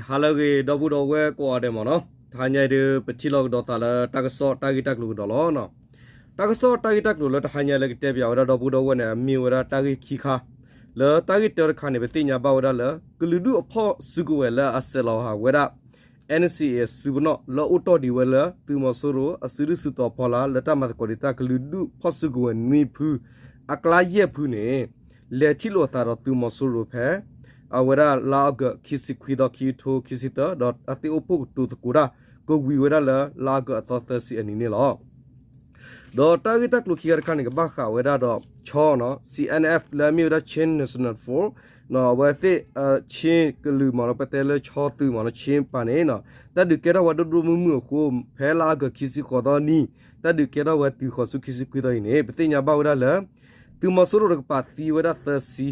ဟါလၢအဂ့ၤ ဒီပုၢ်ဒီဝဲၢ်ကိးဂၤဒဲးမ့ၢ်နီၤ, တဟါညါအံၤဒုး ပထံၣ်လိာ်ကဒီးသးလၢတၢ်ကစီၣ်တၢ်ဂ့ၢ်တၢ်ကျိၤကဒီးလီၤ. တၢ်ကစီၣ်တၢ်ဂ့ၢ်တၢ်ကျိၤလၢတဟါညါလၢကတဲပၠးဝဲဒၣ်ဒီပုၢ်ဒီဝဲၢ်န့ၣ် အမ့ၢ်ဝဲဒၣ်တၢ်ဂ့ၢ်ခံခါ, လၢတၢ်ဂ့ၢ်တၢတခါန့ၣ် ပသ့ၣ်ညါဘၣ်ဝဲဒၣ်လၢ ကလုာ်ဒူၣ်အဖီၣ်စုကဝဲၤလၢအဆဲးလီၤဟးဝဲဒၣ် NCA စုပနီၣ် လၢအိၣ်တီၢ်ဒံးဝဲလၢသုးမီၤစိရိၤ အစုဒုၣ်စုတီၤဖီလာ် လၢတၢ်မၤသကိးဒံးတၢ်ကလုာ်ဒူၣ်ဖီၣ်စုကဝဲၤနွံဖု အကျါယဲၢ်ဖုန့ၣ် လဲၤထံၣ်လိာ်အသးဒီးသုးမီၤစိရိၤဖဲ အဝဲဒၣ်လါအီကူး ခံဆံခွံသီ ခံကထိခံဆံသၢ ဒီးအသ့ၣ်အိၣ်ဖှိၣ်ကတိၤသကိးတၢ် ကဝံၤဝဲဒၣ်လၢလါအီကူးအသီသၢဆံအနံၤန့ၣ်လီၤ. ဒီးတၢ်ဂ့ၢ်တၢ်ကျိၤခံခါတခါန့ၣ် ကဘၣ်ဃးဝဲဒၣ်ဒီး ခၠီ နီၤ CNF လၢအမ့ၢ်ဝဲဒၣ် Chin National Force နီၤ အဝဲသ့ၣ် ခၠ့ၣ်ကလုာ်မ့ၢ်နီၤ ပတဲလၢခၠီသုးမ့ၢ်နီၤ ခၠ့ၣ်ပၤန့ၣ်နီၤ တၢ်ဒုးကဲထီၣ်ဝဲဒိၣ်ဒိၣ်မုၢ်မုၢ်အဃိ ဖဲလါအီကူး ခံဆံဃိးသီနံၤ တၢ်ဒုးကဲထီၣ်ဝဲတုၤဃိးဆူ ခံဆံခွံသီအံၤန့ၣ် ပသ့ၣ်ညါဘၣ်ဝဲဒၣ်လၢ သုးမီၤစိရိၤတကပၤသံဝဲဒၣ်သၢဆံ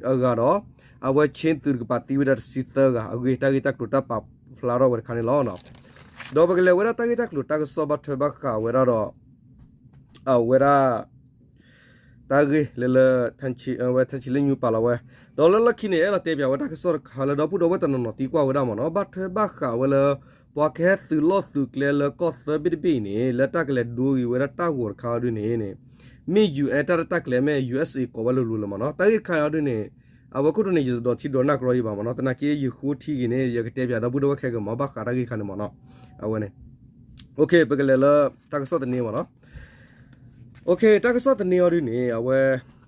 အဂၤဒီး အဝဲခၠ့ၣ်သုးတကပၤသံဝဲဒၣ် တဆံသၢဂၤအဂ့ၢ် တၢ်ဂ့ၢ်တၢ်ကျိၤတၢ်ပာ်ဖျါထီၣ်ဝဲတခါန့ၣ်လီၤ. ဒီးပကလဲၤဝဲဒၣ်တၢ်ဂ့ၢ်တၢ်ကျိၤတၢ်ကစီၣ်ဘၣ်ထွဲဘၣ်ဃးဝဲဒၣ်ဒီး အဝဲဒၣ် တၢ်ဂ့ၢ်လၢလၢ ဝဲ ထၢဆံလ့ၣ်ညူ ပာ်လီၤဝဲ ဒီးလၢလီၢ်ခံန့ၣ် အဲၣ်ဒိးတဲပၠးဝဲတၢ်ကစီၣ်တခါလၢဒီပုၢ်ဒီဝဲၢ်တနီၤနီၤသံကွၢ်ဝဲဒၣ်မ့ၢ်နီၤ ဘၣ်ထွဲဘၣ်ဃးဝဲလၢ ပှၤကဟဲသုးလီၢ်သုးကျဲလၢကီၢ်သၢဘ့ၣ်တဘ့ၣ်အံၤန့ၣ် လၢတၢ်ကလဲၤဒိဂ့ၤဝဲဒၣ်တၢ်ဂီၤတခါအီၤဒုန့ၣ် မ့ၢ် ယူၣ်အဲၣ် တၢ်ရဲၣ်တၢ်ကျဲၤ မ့ၢ် USA ကိးဝဲလိၤလိၤလၢၤမ့ၢ်နီၤ တၢ်ဂ့ၢ်တခါအံၤအီၤဒုန့ၣ် အဝဲခိၣ်တိန့ၣ် ယတဒိးထံဒိးနၢ်ကရီယံၤဘၣ်မ့ၢ်နီၤ သနာ်က့ယဃိထံဂ့ၤန့ၣ် ယကတဲပၠးဒီပုၢ်ဒီဝဲၢ်ခဲကမ့ၢ် ဘၣ်ဃးတၢ်ဂ့ၢ်တခါန့ၣ်မ့ၢ်နီၤ အဝဲန့ၣ် ပကလဲၤလၢ တၢ်ကစီၣ်သန့မ့ၢ်နီၤ တၢ်ကစီၣ်သန့အီၤဒုန့ၣ် အဝဲ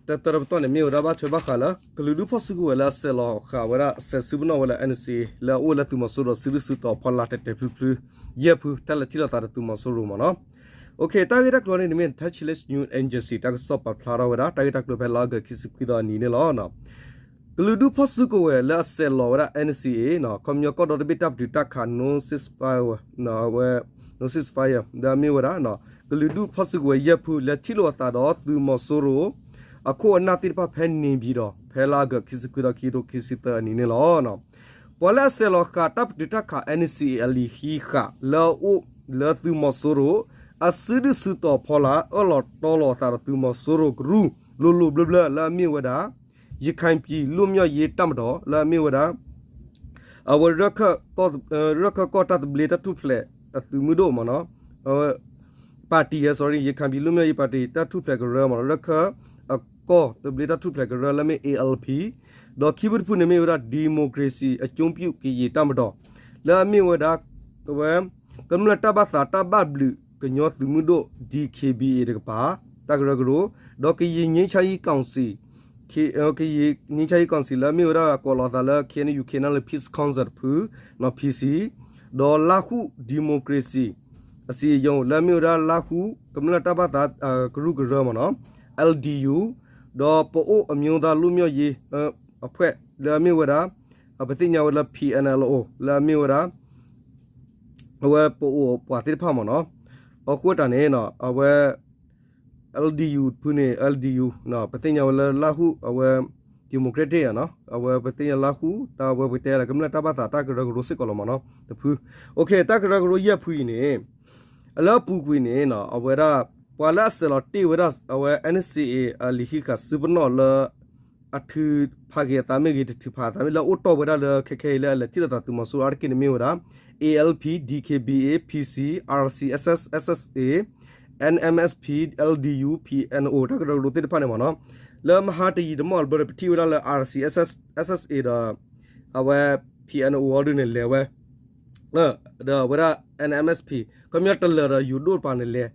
တၢတၢတပတီၢ်န့ၣ် မ့ၢ်ဝဲဒၣ်ဘၣ်ထွဲဘၣ်ဃးလၢ ကလုာ်ဒူၣ်ဖီၣ်စုကဝဲၤလၢအဆဲးလီၤဃာ်ဝဲဒၣ် အဆဲးစုပနီၣ်ဝဲလၢ NCA လၢအအိၣ်လၢသုးမီၤစိရိၤစုဒုၣ်စုတီၤဖီလာ်တဲာ်တဲာ်ဖျုးဖျုး ယဲၢ်ဖု တၢ်လဲၤထံၣ်လိာ်သးဒီးသုးမီၤစိရိၤမ့ၢ်နီၤ တၢ်ဂ့ၢ်တၢ်ကျိၤန့ၣ် မ့ၢ် Tachinese News Agency တၢ်ကစီၣ်ပာ်ဖျါထီၣ်ဝဲဒၣ် တၢ်ဂ့ၢ်တၢ်ကျိၤဖဲလါအီကူး ခံဆံခွံသီအနံၤန့ၣ်လီၤ. ကလုာ်ဒူၣ်ဖီၣ်စုကဝဲၤလၢအဆဲးလီၤဝဲဒၣ် NCA ခီပညီကီၢ်ဒီတဘ့ၣ်တၢ်ပတုာ်တၢ်ခး no ceasefire ဝဲ no ceasefire ဒီးမ့ၢ်ဝဲဒၣ် ကလုာ်ဒူၣ်ဖီၣ်စုကဝဲၤယဲၢ်ဖု လဲၤထံၣ်လိာ်အသးဒီးသုးမီၤစိရိၤ အခိၣ်အနၢ်သ့ၣ်တဖၣ်ဖဲန့ၣ်ပၠံၤဒီး ဖဲလါအီကူး ခံဆံခွံသီ ခံကထိခံဆံသၢအနံၤန့ၣ်လီၤ. ပှၤလၢအဆဲးလီၤဃာ်တၢ်ပတုာ်တၢ်ခး NCA အလံာ်ဟံးဃာ် လၢအအိၣ်လၢသုးမီၤစိရိၤ အစုဒုၣ်စုတီၤဖီလာ် အၢၣ်လီၤတီလီၤအသးဒီးသုးမီၤစိရိၤကရူၢ် လိၤလိၤဘျၢဘျၢ လၢအမ့ၢ်ဝဲဒၣ် ရခိုင်ပြည်လွတ်မြောက်ရေးတပ်မတော် လၢအမ့ၢ်ဝဲဒၣ် အဝဲ ရၢၢ်ခၢၣ်ကီၢ်တၢ်သဘျ့တၢ်ထူၣ်ဖျဲးအသုးမုၢ်ဒိၣ်မ့ၢ်နီၤ ပါတီ sorry ရခိုင်ပြည်လွတ်မြောက်ရေးပါတီ တၢ်ထူၣ်ဖျဲးကရၢမ့ၢ်နီၤ ရၢၢ်ခၢၣ်ကီၢ်သဘျ့တၢ်ထူၣ်ဖျဲးကရၢလၢမ့ၢ် ALP ဒီးခံဖုတဖုန့ၣ်မ့ၢ်ဝဲဒၣ် ဒီမိုကရေစီအကျိုးပြုကရင်တပ်မတော် လၢအမ့ၢ်ဝဲဒၣ် အဝဲ ကမျၢၢ်တၢ်ဘၣ်သးတၢ်ဘၣ်ဘျုးကညီသုးမုၢ်ဒိၣ် DKBA တကပၤ တၢ်ကရၢကရိ ဒီးကရင်ငြိမ်းချမ်းရေးကောင်စီ ကရင်ငြိမ်းချမ်းရေးကောင်စီ လၢအမ့ၢ်ဝဲဒၣ်ကိးလီၤသးလၢ KNU Karen Peace Council တဖု နီၤ PC ဒီးလါဟူဒီမိုကရေစီ အစည်းအရုံး လၢအမ့ၢ်ဝဲဒၣ်လါဟူကမျၢၢ်တၢ်ဘၣ်သးကရူၢ်ကရၢမ့ၢ်နီၤ LDU ဒီးပအိၣ်အမျိုးသားလွတ်မြောက်ရေးအဖွဲ့ လၢအမ့ၢ်ဝဲဒၣ် ပသ့ၣ်ညါဝဲလၢ PNLO လၢအမ့ၢ်ဝဲဒၣ် အဝဲပအိၣ်ပှၤသ့ၣ်တဖၣ်မ့ၢ်နီၤ အဃိတၢ်န့ၣ် အဝဲ LDU တဖုန့ၣ် LDU ပသ့ၣ်ညါဝဲလၢလါဟူ အဝဲ democratic အ အဝဲပသ့ၣ်ညါလါဟူ တၢ်အဝဲပတဲလၢ ကမျၢၢ်တၢ်ဘၣ်သးတၢ်ကရၢကရိစ့ၢ်ကီးလီၤမ့ၢ်နီၤ တဖု တၢ်ကရၢကရိယဲၢ်ဖုအံၤန့ၣ် လၢအပူၤကွံာ်န့ၣ် အဝဲဒၣ် ပှၤလၢအဆဲးလီၤတ့ၢ်ဝဲဒၣ် အဝဲ NCA အလံာ်ဟံးဃာ်စုပနီၣ်လၢ အထုးဖးက့ၤအသးမ့ၢ်ဂ့ၤ တထုးဖးအသးမ့ၢ် လၢအအိၣ်တီၢ်ဝဲဒၣ်လၢခဲခဲအံၤလၢအလဲၤထံၣ်လိာ်သးသုးမီၤစိရိၤအါတက့ၢ်န့ၣ်မ့ၢ်ဝဲဒၣ် ALP, DKBA, PC, RCSS, SSA, NMSP, LDU, PNO တၢ်ကရၢကရိသ့ၣ်တဖၣ်န့ၣ်မ့ၢ်နီၤ လၢမဟါတယံာ်တမီၢ်တဘျီဒီး ပထံၣ်ဝဲဒၣ်လၢ RCSS, SSA ဒီး အဝဲ PNO အီၤဒုန့ၣ် လဲၤဝဲ ဒီးအဝဲဒၣ် NMSP ခီပညီတလၢာ်ဒီးယိၤဒိၣ်တပၤန့ၣ်လဲၤ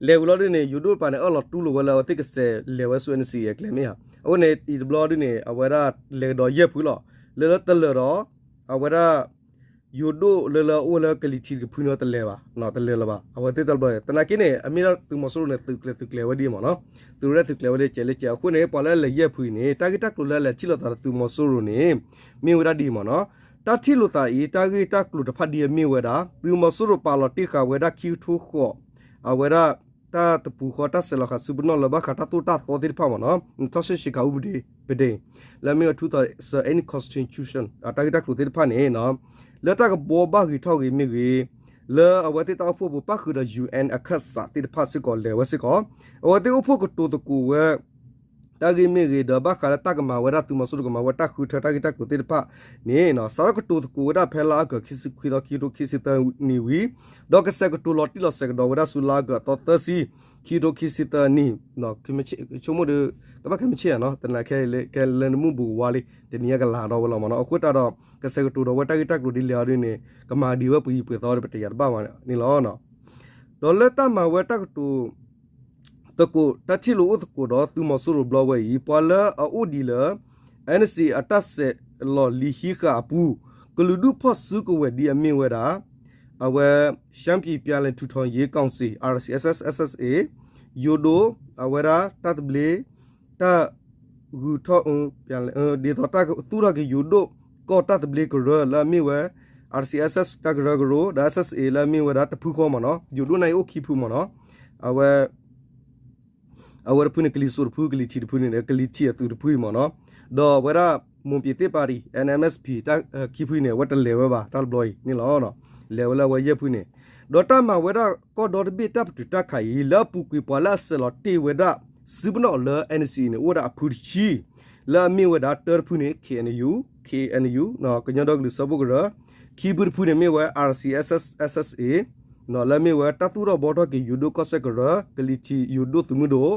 လဲၤဝံၤလီၤဒုန့ၣ် ယိၤဒိၣ်တပၤန့ၣ် အၢၣ်လီၤတူၢ်လိာ်ဝဲလၢအဝဲသ့ၣ်ကစဲးလဲၤဝဲဆူ NCA အကျဲမ့ၢ်ဧါ. အဃိန့ၣ် အံၤတဘျီဒုန့ၣ် အဝဲဒၣ်လဲၤကဒီးယဲၢ်ဖုလီၤ. လၢလၢတလၢာ်ဒီး အဝဲဒၣ် ယိၤဒိၣ်လၢလၢအိၣ်လၢကလံၤထံးတကဖုန့ၣ်တလဲၤဘၣ် တလဲၤလၢၤဘၣ်. အဝဲသ့ၣ်တဘျီ သနာ်က့န့ၣ် အမ့ၢ်ဒၣ်သုးမီၤစိရိၤန့ၣ် သုးကျဲၤသုးကျဲၤဝဲဒ်အံၤမ့ၢ်နီၤ. သုးရဲၣ်သုးကျဲၤဝဲဒ်ကဲးလၢကဲး အဃိန့ၣ် ပှၤလၢအလဲၤယဲၢ်ဖုအံၤန့ၣ် တၢ်ဂ့ၢ်တၢ်ကျိၤလၢအလဲၤထံၣ်လိာ်သးဒီးသုးမီၤစိရိၤန့ၣ် မ့ၢ်ဝဲဒၣ်ဒ်အံၤမ့ၢ်နီၤ. တၢ်ထံၣ်လိာ်သးအံၤ တၢ်ဂ့ၢ်တၢ်ကျိၤတဖၣ်ဒ်အမ့ၢ်ဝဲဒၣ် သုးမီၤစိရိၤပာ်လီၤတ့ၢ်ဃာ်ဝဲဒၣ်ခံကထိဃိး အဝဲဒၣ် တၢ်တပူၤဃီတၢ်ဆဲးလီၤဃာ်စုပနီၣ်လၢဘၣ်ဃးတၢ်သိၣ်တၢ်သီသ့ၣ်တဖၣ်မ့ၢ်နီၤ ထီၣ်ဆ့ၣ်ဆ့ကၤဥပဒေ ပဒ့ၣ် လၢအမ့ၢ်ဝဲ two thousand eight constitution အတၢ်ဂ့ၢ်တၢ်ကျိၤသ့ၣ်တဖၣ်န့ၣ် လၢတၢ်ကဘှီဘၣ်ဂ့ၤထီၣ်ဂ့ၤမ့ၢ်ဂ့ၤ လၢအဝဲသ့ၣ်တၢ်အိၣ်ဖှိၣ်ပူၤပၣ်ဃုာ်ဒီး UN အခၢၣ်စးသ့ၣ်တဖၣ်စ့ၢ်ကီးလဲၤဝဲစ့ၢ်ကီး အဝဲသ့ၣ်အိၣ်ဖှိၣ်ကတိၤသကိးဝဲ တၢ်ဂ့ၢ်မ့ၢ်ဂ့ၤ ဒီးဘၣ်ဃးလၢတၢ်ကမၤဝဲဒၣ်သုးမီၤစိရိၤကမၤဝဲတၢ်ဃုထၢတၢ်ဂ့ၢ်တၢ်ကျိၤသ့ၣ်တဖၣ်န့ၣ် စးထီၣ်ကတိၤသကိးဝဲဒၣ်ဖဲလါအီကူး ခံဆံခွံသီ ခံကထိခံဆံသၢနံၣ်ဝံၤ ဒီးကဆဲးကတိၤလီၤတံၢ်လီၤဆဲးကဒီးဝဲဒၣ်ဆူလါအီကူးအသီသၢဆံ ခံကထိခံဆံသၢနံၣ် ဆိကမိၣ်ဒီး ကဘၣ်ခဲမုၢ်ဆ့ၣ်နီၤ သနာ်က့ ကဲလၢနမုၢ်ဘူးကဝါလံ တနံၤညါကလၤဒီးဝဲလီၤမ့ၢ်နီၤ. အဃိသတးဒီး ကဆဲးကတိၤဒီးဝဲတၢ်ဂ့ၢ်တၢ်ကျိၤဒ်လဲၣ်အီၤဒ်န့ၣ် ကမၤဒံးဝဲပှဲၤယံၤပှဲၤသီဒီး ပတယာ်တဘၣ်ဘၣ်န့ၣ်လီၤ. ဒီးလၢတၢ်မၤဝဲတၢ်ကတိၤ သကိးတၢ်ထံၣ်လိာ်အိၣ်သကိးဒီးသုးမီၤစိရိၤဘျီဝဲအံၤ ပှၤလၢအအိၣ်ဒံးလၢ NCA အတၢ်ဆဲးလီၤလံဟံးဃာ်အပူၤ ကလုာ်ဒူၣ်ဖီၣ်စုကဝဲၤဒ်အမ့ၢ်ဝဲဒၣ် အဝဲ ရှမ်းပြည်ပြန်လည်ထူထောင်ရေးကောင်စီ RCSS/SSA ယိၤဒိၣ် အဝဲဒၣ်တၢ်သဘျ့ တၢ်ဂုၤထီၣ် ဒ်သိးတၢ်သူၣ်ထီၣ်က့ၤယိၤဒိၣ်ကီၢ်တၢ်သဘျ့ကရၢလၢအမ့ၢ်ဝဲ RCSS တၢ်ကရၢကရိ ဒီး SSA လၢအမ့ၢ်ဝဲဒၣ်တဖုဃီမ့ၢ်နီၤ ယိၤဒိၣ်န့ၣ်အံၤအိၣ်ခံဖုမ့ၢ်နီၤ အဝဲ အဝဲတဖုန့ၣ် ကလံၤစိးတဖု ကလံၤထံးတဖုန့ၣ် ကလံၤထံးအသုးတဖုအံၤမ့ၢ်နီၤ ဒီးအဝဲဒၣ် မွန်ပြည်သစ်ပါတီ NMSP တၢ်ခံဖုန့ၣ် အဝဲတလဲၤဝဲဘၣ် တၢ်တဘျီအံၤန့ၣ်လီၤ. လဲၤဝဲလၢအဝဲယဲၢ်ဖုန့ၣ် ဒီးတၢ်မၤဝဲဒၣ်ကီၢ်ဒီတဘ့ၣ်တၢ်ပတုာ်တၢ်ခးအံၤ လၢအပူၤကွံာ်ပှၤလၢအဆဲးလီၤတ့ၢ်ဝဲဒၣ် စုပနီၣ်လၢ NCA န့ၣ် အိၣ်ဝဲဒၣ်အဖုတဆံ လၢအမ့ၢ်ဝဲဒၣ်တၢတဖုန့ၣ် KNU, KNU ကညီဒီကလုာ်စၢဖှိၣ်ကရၢ, ခံဖုတဖုန့ၣ်မ့ၢ်ဝဲ RCSS/SSA လၢအမ့ၢ်ဝဲတၢ်သူၣ်ထီၣ်ဘှီထီၣ်က့ၤယိၤဒိၣ်ကီၢ်စဲၣ်ကရၢ ကလံၤထံးယိၤဒိၣ်သုးမုၢ်ဒိၣ်,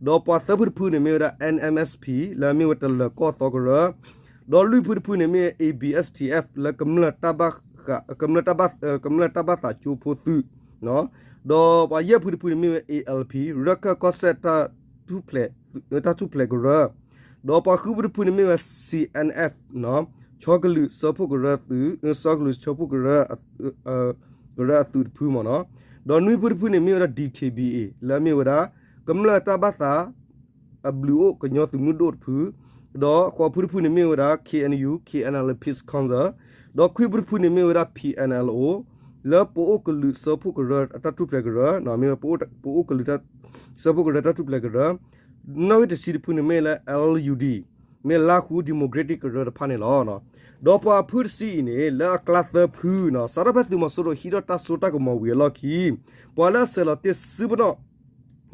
ဒီးပှၤသၢဖုတဖုန့ၣ်မ့ၢ်ဝဲဒၣ် NMSP လၢအမ့ၢ်ဝဲတလၢၤကီၢ်သီကရၢ, ဒီးလွံၢ်ဖုတဖုန့ၣ်မ့ၢ် ABSDF လၢကမျၢၢ်တၢ်ဘၣ်ဃး ကမျၢၢ်တၢ်ဘၣ်သးကၠိဖိသုး ဒီးပှၤယဲၢ်ဖုတဖုန့ၣ်မ့ၢ်ဝဲ ALP ရၢၢ်ခၢၣ်ကီၢ်စဲၣ် တၢ်ထူၣ်ဖျဲးကရၢ, ဒီးပှၤဃုဖုတဖုန့ၣ်မ့ၢ်ဝဲ CNF ဆီကလုာ်စၢဖှိၣ်ကရၢသုး ဆီကလုာ်စၢဖှိၣ်ကရၢ ကရၢအသုးတဖုမ့ၢ်နီၤ, ဒီးနွံဖုတဖုန့ၣ်မ့ၢ်ဝဲဒၣ် DKBA လၢအမ့ၢ်ဝဲဒၣ် ကမျၢၢ်တၢ်ဘၣ်သး အဘျုးအိၣ်ကညီသုးမုၢ်ဒိၣ်တဖု, ဒီးဃိးဖုတဖုန့ၣ်မ့ၢ်ဝဲဒၣ် KNU KNLA Peace Council, ဒီးခွံဖုတဖုန့ၣ်မ့ၢ်ဝဲဒၣ် PNLO လၢပအိၣ်ကလုာ်စၢဖှိၣ်ကရၢအတၢ်ထူၣ်ဖျဲးကရၢ, မ့ၢ်ဝဲပအိၣ်ကလုာ် စၢဖှိၣ်ကရၢတၢ်ထူၣ်ဖျဲးကရၢ, နီၣ်ဂံၢ်တဆံတဖုန့ၣ်မ့ၢ်လၢ LUD မ့ၢ်လါဃူ democratic ကရၢတဖၣ်န့ၣ်လီၤ. ဒီးပှၤအဖုတဆံအံၤန့ၣ် လၢအကျါသၢဖုနီၤ စးထီၣ်ဖဲသုးမီၤစိရိၤဟံးထီၣ်တၢ်စိတၢ်ကမီၤဝံၤအလီၢ်ခံ ပှၤလၢအဆဲးလီၤတ့ၢ်စုပနီၣ်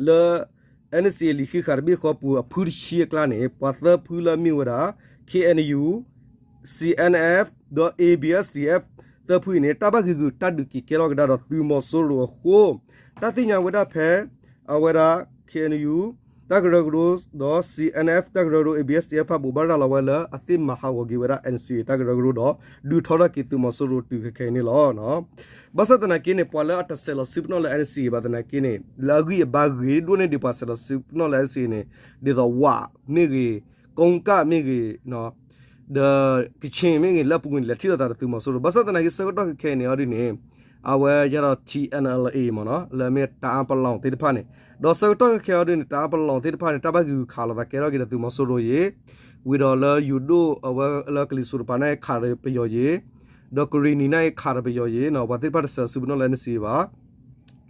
လၢ NCA လံာ်ဃံးဃာ်တဘ့ၣ်ဃီပူၤအဖုတဆံအကျါန့ၣ် ပှၤသၢဖုလၢအမ့ၢ်ဝဲဒၣ် KNU, CNF ဒီး ABSDF သၢဖုအံၤန့ၣ် တၢ်ဘၣ်ဂံာ်ဂုာ်တၢ်ဒုးက့ၤကဲထီၣ်ကဒါဒီးသုးမီၤစိရိၤအဃိ တၢ်သ့ၣ်ညါဝဲဒၣ်ဖဲ အဝဲဒၣ် KNU တၢ်ကရၢကရိ ဒီး CNF တၢ်ကရၢကရိ ABSDF ဘိးဘၣ်ရၤလီၤဝဲလၢအသ့ၣ်မၤဟးဂီၤက့ၤဝဲဒၣ် NCA တၢ်ကရၢကရိဒီး ဒုးထီထီၣ်က့ၤသုးမီၤစိရိၤတုၤခဲခဲအံၤန့ၣ်လီၤ. ဘၣ်ဆၣ်သနာ်က့န့ၣ် ပှၤလၢအတဆဲးလီၤစုပနီၣ်လၢ NCA ဘၣ်သနာ်က့န့ၣ် လၢအဂံၢ်အဘါဂ့ၤဒိၣ်န့ၢ်ဒံးပှၤဆဲးလီၤစုပနီၣ်လၢ NCA န့ၣ် ဒ်သိးဝးမ့ၢ်ဂ့ၤ, ကိကၣ်မ့ၢ်ဂ့ၤ ဒီးကခ့ၣ်မ့ၢ်ဂ့ၤ လၢအပူၤကွံာ်န့ၣ် လဲၤထံၣ်လိာ်သးဒီးသုးမီၤစိရိၤ ဘၣ်ဆၣ်သနာ်က့ဆၢကတီၢ်ခဲခဲအံၤန့ၣ်အီၤဒ်န့ၣ် အဝဲယဲဒီး TNLA မ့ၢ်နီၤ လၢအမ့ၢ်တအၣ်ပလီၢ်သ့ၣ်တဖၣ်န့ၣ် ဒီးဆၢကတီၢ်ခဲခဲအံၤဒ်န့ၣ် တအၣ်ပလီၢ်သ့ၣ်တဖၣ်န့ၣ် တၢ်ဘၣ်ဂံာ်ဂူာ်ခးလိာ်သးကဲထီၣ်က့ၤဒီးသုးမီၤစိရိၤယ့ၤ ဝံၤဒီးလၢယိၤဒိၣ်အဝဲလၢကလံၤစိးတပၤန့ၣ် ခးဒီးပယီၤယ့ၤ ဒီးကရံၣ်နံၤန့ၣ်ခးဒီးပယီၤယ့ၤ ပှၤသ့ၣ်တဖၣ်တဆဲးလီၤစုပနီၣ်လၢ NCA ဘၣ်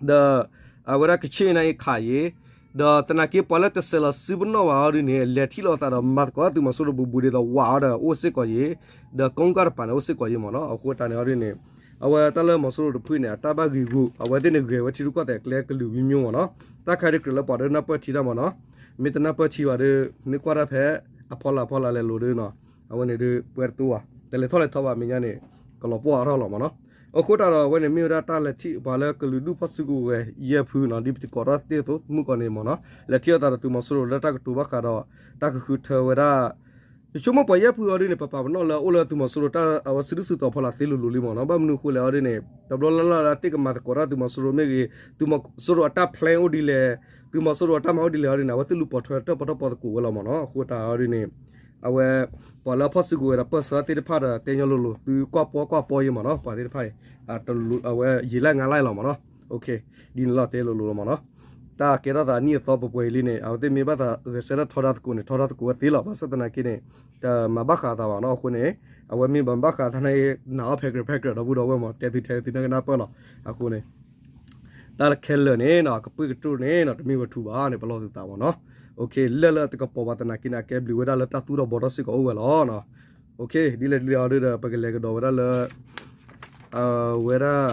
ဒီးအဝဲဒၣ်ကခ့ၣ်န့ၣ်ခးယ့ၤ ဒီးသနာ်က့ပှၤလၢတဆဲးလီၤစုပနီၣ်ဘၣ်အီၤဒ်န့ၣ် လဲၤထံၣ်လိာ်သးဒီးမၤသကိးသုးမီၤစိရိၤဘူးဘူးဒ်သိးဝးအီၤဒီးအိၣ်စ့ၢ်ကီးယ့ၤ ဒီးကိကၣ်တပၤန့ၣ်အိၣ်စ့ၢ်ကီးယ့ၤမ့ၢ်နီၤ အဃိတၢ်န့ၣ်အီၤဒ်န့ၣ် အဝဲတၢ်လၢမီၤစိရိၤတဖုန့ၣ် အတၢ်ဘၣ်ဂံာ်ဂူာ် အဝဲသ့ၣ်န့ၣ်ဂဲၤဝဲထံရူၢ်ကီၢ်သဲးကျဲကလုာ်ဝံၤမ့ၢ်နီၤ တၢ်ခါဒ်ကြၢးလၢပှၤဒ်နၢ်ပၢၢ်ထံတၢ်မ့ၢ်နီၤ မ့ၢ်တနၢ်ပၢၢ်ထံဘၣ်ဒီး မ့ၢ်ကွၢ်တၢ်ဖဲ အဖီလာ်ဖီလာ်လဲၤလိၤဒီးနီၤ အဝဲန့ၣ်ဒီးပှဲၤတတူၢ်ဘၣ် တလဲၤထီၣ်လဲၤထီဘၣ်မဲာ်ညါန့ၣ် ကလီၤပှီၢ်အါထီၣ်လီၤမ့ၢ်နီၤ အဃိတၢ်ဒီးအဝဲန့ၣ်မ့ၢ်ဝဲဒၣ်တၢ်လဲၤထံၣ်ပှၤလၢကလုာ်ဒူၣ်ဖီၣ်စုကဝဲၤယဲၢ်ဖုနီၤ ဒ်ပတကိးထီၣ်သ့ၣ်သိးမုၢ်ကီၢ်န့ၣ်မ့ၢ်နီၤ လဲၤထံၣ်လိာ်သးဒီးသုးမီၤစိရိၤလၢတၢ်ကတိၤဘၣ်ဃးဒီး တၢ်ကဃုထၢဝဲဒၣ် ယဆိကမိၣ်ပှၤယဲၢ်ဖုအီၤဒ်န့ၣ် ပပာ်ပနီၣ်လၢအအိၣ်လၢသုးမီၤစိရိၤတၢ်အဝဲစုဒုၣ်စုတီၤဖီလာ်သ့လိၤလိၤလံမ့ၢ်နီၤ ဘၣ်မနုၤအဃိလဲၣ်အီၤဒ်န့ၣ် တဘျီလၢ်လၢ်လၢအသ့ၣ်ကမၤသကိးတၢ်သုးမီၤစိရိၤမ့ၢ်ဂ့ၤ သုးမီၤစိရိၤအတၢ် plan အိၣ်ဒ်လဲၣ် သုးမီၤစိရိၤအတၢ်မၤအိၣ်ဒ်လဲၣ်အီၤဒ်န့ၣ် အဝဲသ့ၣ်လူၤပိာ်ထွဲတၢ်ပီးတၢ်ပီသကိးဝဲလီၤမ့ၢ်နီၤ အဃိတၢ်အီၤဒ်န့ၣ် အဝဲ ပှၤလၢအဖီၣ်စုကဝဲၤဒီးပၢၢ်ဆၢသ့ၣ်တဖၣ်ဒီးတဲညီလိၤလိၤ သုကွၢ်ပီကွၢ်ပီယ့ၢ်မ့ၢ်နီၤ ပှၤသ့ၣ်တဖၣ်အံၤ အဝဲယံာ်လၢ်ငါလၢ်လီၤမ့ၢ်နီၤ ဒ်န့ၣ်လီၤတဲလိၤလိၤလီၤမ့ၢ်နီၤ တၢ်ကဲထီၣ်သးနံၣ်အသီပှဲၤပှဲၤအံၤလံန့ၣ် အဝဲသ့ၣ်မ့ၢ်ဘၣ်သးဂဲၤဆၢထၢၣ်ထီဒါသကိးန့ၣ် ထီဒါသကိးဝဲသ့လီၤ ဘၣ်ဆၣ်သနာ်က့န့ၣ် တမၤဘၣ်ဃးအသးဘၣ်နီၤ အဃိန့ၣ် အဝဲမ့ၢ်ဘၣ်ဘၣ်ဃးအသးန့ၣ် နာ်အီၤဖဲကြၢးဖဲကြၢးဒီပုၢ်ဒီဝဲၢ်မ့ၢ် တဲသုထဲသုနၢ်ကနၢ်ပၢၢ်လီၤ အဃိန့ၣ် တၢ်ခဲလၢာ်န့ၣ်နီၤ ကပှ့ၢ်ကတိၢ်န့ၣ်နီၤ တမ့ၢ်ဝဲထူဘၣ်န့ၣ် ပလီၢ်သုသးမ့ၢ်နီၤ လၢၢ်လၢတကပီၤဘၣ်သနာ်က့န့ၣ် အကဲဘျုးဝဲဒၣ်လၢတၢ်သူၣ်ထီၣ်ဘှီထီၣ်စ့ၢ်ကီးအိၣ်ဝဲလီၤ ဒ်လဲၣ်ဒ်လဲၣ်အီၤဒီး ပကလဲၤကဒီးဝဲဒၣ်လၢ ဝဲဒၣ်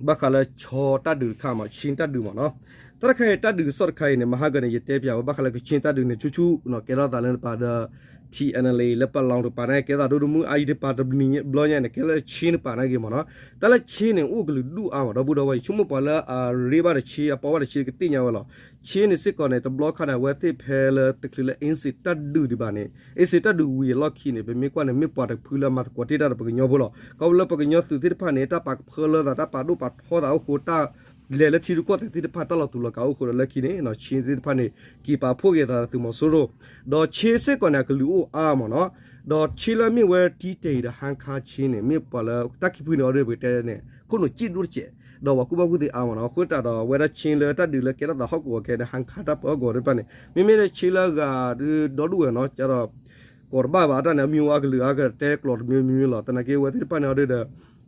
ဘၣ်ဃးလၢဆီတၢ်ဒုးတခါမ့ၢ် ခၠ့ၣ်တၢ်ဒုးမ့ၢ်နီၤ တၢ်တခါအံၤ တၢ်ဒုးကစီၣ်တခါအံၤန့ၣ် မဟါဂၤန့ၣ် ယတဲပၠးဝဲဘၣ်ဃးလၢကခ့ၣ်တၢ်ဒုးန့ၣ် ဆူၣ်ဆူၣ် ကဲထီၣ်သးလၢနပၤဒီး ထံ NLA လၢပလီၢ်တကပၤန့ၣ် ကဲထီၣ်ဒိၣ်ဒိၣ်မုၢ်အါအံၤတကပၤတဘျီညါန့ၣ် ကဲလၢခ့ၣ်တကပၤန့ၣ်က့ၤမ့ၢ်နီၤ. တၢ်လၢခ့ၣ်န့ၣ် အိၣ်ကလုာ်ဒူၣ်အါမး ဒီပုၢ်ဒီဝဲၢ် ယဆိကမိၣ်ပှၤလၢအရ့ဘၣ်ဒီးခ့ၣ် အပိာ်ဘၣ်ဒီးခ့ၣ်ကသ့ၣ်ညါဝဲလီၤ. ခ့ၣ်န့ၣ်စ့ၢ်ကီးန့ၣ် တဘျီခါန့ၣ် အဝဲသ့ၣ်ဖဲလၢတချုးလၢ အ့စ့ၣ် တၢ်ဒုးဒံးဘၣ်န့ၣ် အ့စ့ၣ် တၢ်ဒုးဝံၤအလီၢ်ခံန့ၣ် ပမ့ၢ်ကွၢ်န့ၣ် မ့ၢ်ပှၤတဖုလၢအမၤသကိးတ့ၢ်တၢ်ဒီးပှၤကညီဖိလီၤ. ခီဖျိလၢပှၤကညီသုးသ့ၣ်တဖၣ်န့ၣ် တၢ်ပာ်ကဖၢလၢသး တၢ်ပာ်ဒိၣ်ပာ်ထီသးအိၣ်ဃိ တၢ်လဲၤလၢထံရူၢ်ကီၢ်သဲးသ့ၣ်တဖၣ် တၢ်လီၤတူာ်လီၤကာ်အိၣ်ဃိဒီးလၢခံန့ၣ် ခ့ၣ်သ့ၣ်တဖၣ်န့ၣ် က့ၤပာ်ဖှိၣ်က့ၤသးသုးမီၤစိရိၤ ဒီးခ့ၣ်စ့ၢ်ကီးန့ၣ် အကလုာ်အိၣ်အါမ့ၢ်နီၤ. ဒီးခ့ၣ်လၢအမ့ၢ်ဝဲတံတ့ၢ်ဒီးဟါခါခ့ၣ်န့ၣ် မ့ၢ်ပှၤလၢတၢ်ခံဖုန့ၣ်အီၤဒီး ပကတဲန့ၣ် ခိၣ်နူာ်စံၣ်ဒိၣ်တစဲး ဒီးပှၤကူၣ်ဘၣ်ကူၣ်သ့အါမ့ၢ်နီၤ. အဃိသတးဒီး အဝဲဒၣ်ခ့ၣ်လၢတၢ်ဒုးလၢကဲထီၣ်သးဟီၣ်ကဝီၤခဲန့ၣ် ဟါခါတၢ်ပၢဟီၣ်ကဝီၤသ့ၣ်တဖၣ်န့ၣ် မ့မ့ၢ်လၢခ့ၣ်လၢအဂၤဒုးဒီဒူၣ်ဝဲနီၤ ကဒီး ကိးတဘၣ်ဘၣ် တၢ်န့ၣ် အမံၤဝဲအကလုာ်အါကတဲကျိာ်တမံၤမံၤလီၤ. သနာ်က့အဝဲသ့ၣ်တဖၣ်န့ၣ်အီၤဒီး